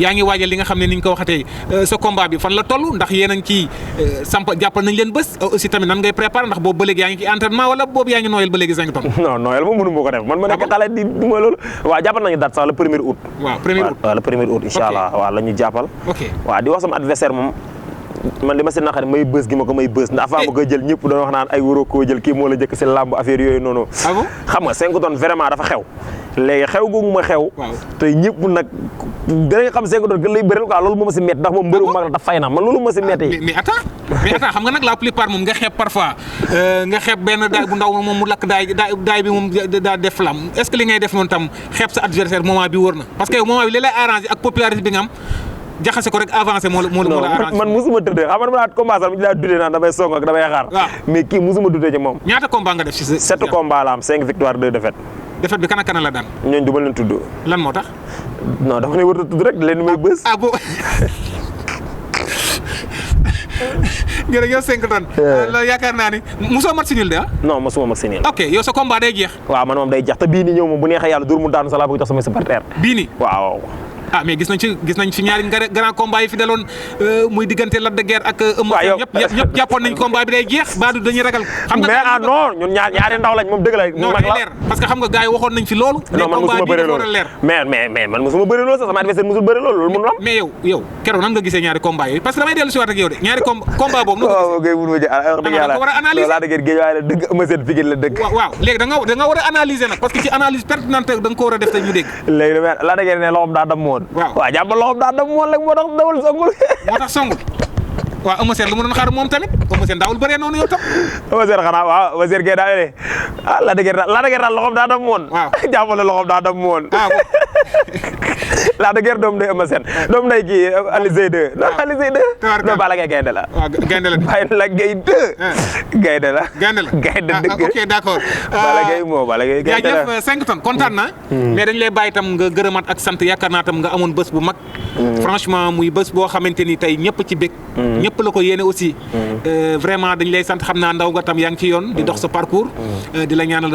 yaa ngi waajal li nga xam ne ni ñu ko waxatee sa combat bi fan la toll ndax yéen a ngi ciy samp jàppal nañ leen bés aussi tamit nan ngay préparer ndax boobu ba léegi yaa ngi ci entraînement wala boobu yaa ngi nooyal ba léegi 5 tonnes. non nooyal moom mënu ma ko def man ma nekk xale di mooy loolu waaw jàppal nañu date sax le 1er août. waaw 1er août waaw le 1er août incha allah waaw la ñu jàppal. ok waaw di wax sama adversaire moom man li ma si naqari may bës gi ma ko may bës ndax avant ma koy jël ñëpp doon wax naan ay waroo koo jël kii moo la njëkk si làmb affaire yooyu noonu. ah bon xam nga 5 tonnes vraiment dafa xew. léegi xew googu ma xew. waaw te ñëpp nag dinañ xam 5 tonnes gën lay bëreel quoi loolu moo ma si métti ndax moom mbëru mag la daf fay na man loolu ma si métti. mais attends xam nga nag la plupart moom nga xeeb parfois nga xeeb benn daay bu ndaw moom mu lakk daay bi moom daa def flamme est-ce que li ngay def noonu tam xeeb sa adversaire moment bi wóor na parce que moment bi li lay arrangé ak popularité bi nga am jaxase ko rek avancé moo la arrangé. man musuma tëddee xam nga dama naan combat sax mu daa dudee naan damay song ak damay xaar. waaw mais kii musuma dudee ci moom. ñaata combat nga def ci sa 7 combats la am 5 victoires 2 défaites. défaite bi kan ak kan la daan. ñooñu du ma leen tudd. lan moo tax. non dafa ne war a tudd rek leen may bës. ah bon jërëjëf 5 tonnes. yaakaar naa ni mosoo mat si nul de ah. non mosuma mag si nul. ok yow sa combat day jeex. waaw man moom day jeex te bii nii ñëw moom bu neexee yàlla dur mu daanu sa laa bëgg jox samay supporter. bii nii waaw. ah mais gis nañ fi ñaari grand combat yi fi daloon muy diggante Lac de Guiers ak Eumeu Sène ñëpp jàppoon nañ combat bi day jeex baadu dañuy ragal. xam nga mais non ñun ñaari ndaw lañ moom dëgg la. non day leer parce que xam nga gars yi waxoon nañ fi loolu. non man mosuma bëre loolu mais man mosuma bëre loolu sax sama adversaire mosul bëre loolu mënul am. mais yow keroog nan nga gisee ñaari combat yi parce que damay dellu si waat ak yow de ñaari combat boobu. waaw kay mënu ma ci wax dëgg yàlla war a analyser Lac de Guiers géej waaye la dëgg Eumeu Sène Pikine la dëgg. waaw léegi da nga war a analyser nag parce que ci analyse pertinente da nga ko war a def te ñu dégg. léegi Lac de Guiers ne loxoom daa dam woon. waaw jàpp loxoom daa dam woon rek moo tax dawal songul. moo tax songul waaw Eumeu Sène lu mu doon xaar moom tamit Eumeu Sène daawul bëree noonu yow tam. Eumeu Sène xanaa waaw Eumeu Sène kay daa ne ah Lac de Guiers daal loxoom daa dam woon. waaw jàppale loxoom daa dam woon. Lac de Guiers doom day Eumeu Sène doom day kii Alizé 2. waaw Alizé 2. non Balla Gaye gaynde la. waaw gaynde la Balla Gaye 2. gaynde la. gaynde dëgg. ok d'accord. Balla Gaye gaynde la. jaajëf 5 tonnes kontaan naa. mais dañ lay bàyyi tam nga gërëmaat ak sant yaakaar naa tam nga amoon bés bu mag. franchement muy bés boo xamante ni tey ñëpp ci bég. ñëpp la ko yéene aussi. vraiment dañ lay sant xam naa ndaw nga tam yaa ngi ci yoon di dox sa parcours. di la ñaanal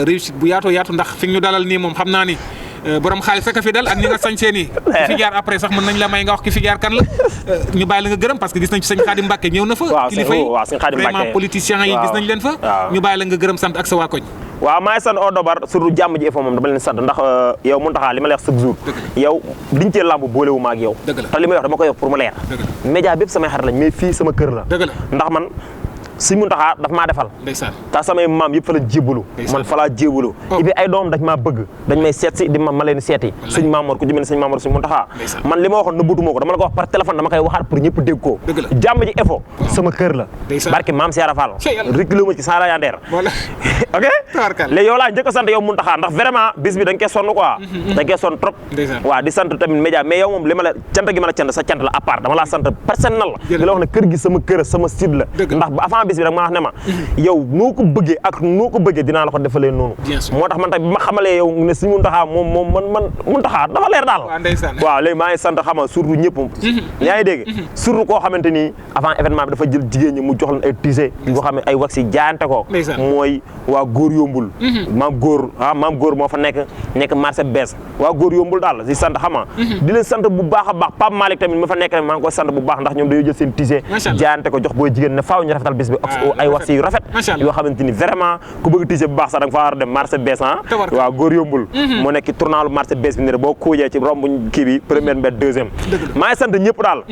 réussite bu yaatoo yaatu ndax fi ñu dalal nii moom xam naa ni. borom xaalis rek a fi dal ak ni nga sañsee nii ki fi jaar après sax mën nañ la may nga wax ki fi jaar kan la ñu bàyyi la nga gërëm parce que gis nañ fi sëñ Khadim Mbacké ñëw na fa kilifa yi vraiment politiciens yi gis nañ leen fa ñu bàyyi la nga gërëm sant ak sa waa koñ waaw maa ngi sant au dobar surtout jàmm ji info moom dama leen sant ndax yow Mountakha li ma lay wax chaque jour yow diñ cee lamb boolewu ma ak yow te li may wax dama koy wax pour mu leer média bépp samay xarit lañ mais fii sama kër la ndax man Sëñ Mountakha daf maa defal te samay maam yëpp fa la jébbalu man fa laa jébbalu et puis ay doom dañ maa bëgg dañ may seet si di ma leen seeti sëñ Mamour ku ci mel ne sëñ Mamour Sëñ Mountakha man li ma waxoon nëbbutuma ko dama la ko wax par téléphone dama koy waxaat pour ñëpp dégg ko jàmm ji info sama kër la barke maam Siara Fall réglé ma ci sans la yandeer ok léegi yow laa njëkk a sant yow Mountakha ndax vraiment bis bi dañ koy sonn quoi dañ koy sonn trop waaw di sant tamit média mais yow moom li ma la cant gi ma la cant sa cant la à part dama laa sant personnel la di la wax ne kër gi sama kër sama site la ndax ba avant bis bi rek ma wax ne ma yow noo ko bëggee ak noo ko bëggee dinaa la ko defalee noonu moo tax man tamit bi ma xamalee yow ne si Mountakha moom man Mountakha dafa leer daal waaw léegi maa ngi sant xama surtout ñëpp yaa ngi dégg surtout koo xamante ni avant événement bi dafa jël jigéen ñi mu jox leen ay tise yoo xam ne ay wax yi jaayante ko mooy waa góor yombul maam góor moo fa nekk marché bees waa góor yombul daal si sant xama di leen sant bu baax a baax Pape Malick tamit ma fa nekk maa ngi koy sant bu baax ndax ñoom dañoo jël seen tise jaayante ko jox booy jigéen ne faaw ñu rafetal bis bi ay wax yu rafet yoo xamante ni vraiment ku bëgg tise bu baax sax da nga fa war a dem marché bees waaw góor yombul moo nekk tournalu marché bees bi ne boo kuujee ci romb kii bi première mbedd deuxième maa ngi sant ñëpp daal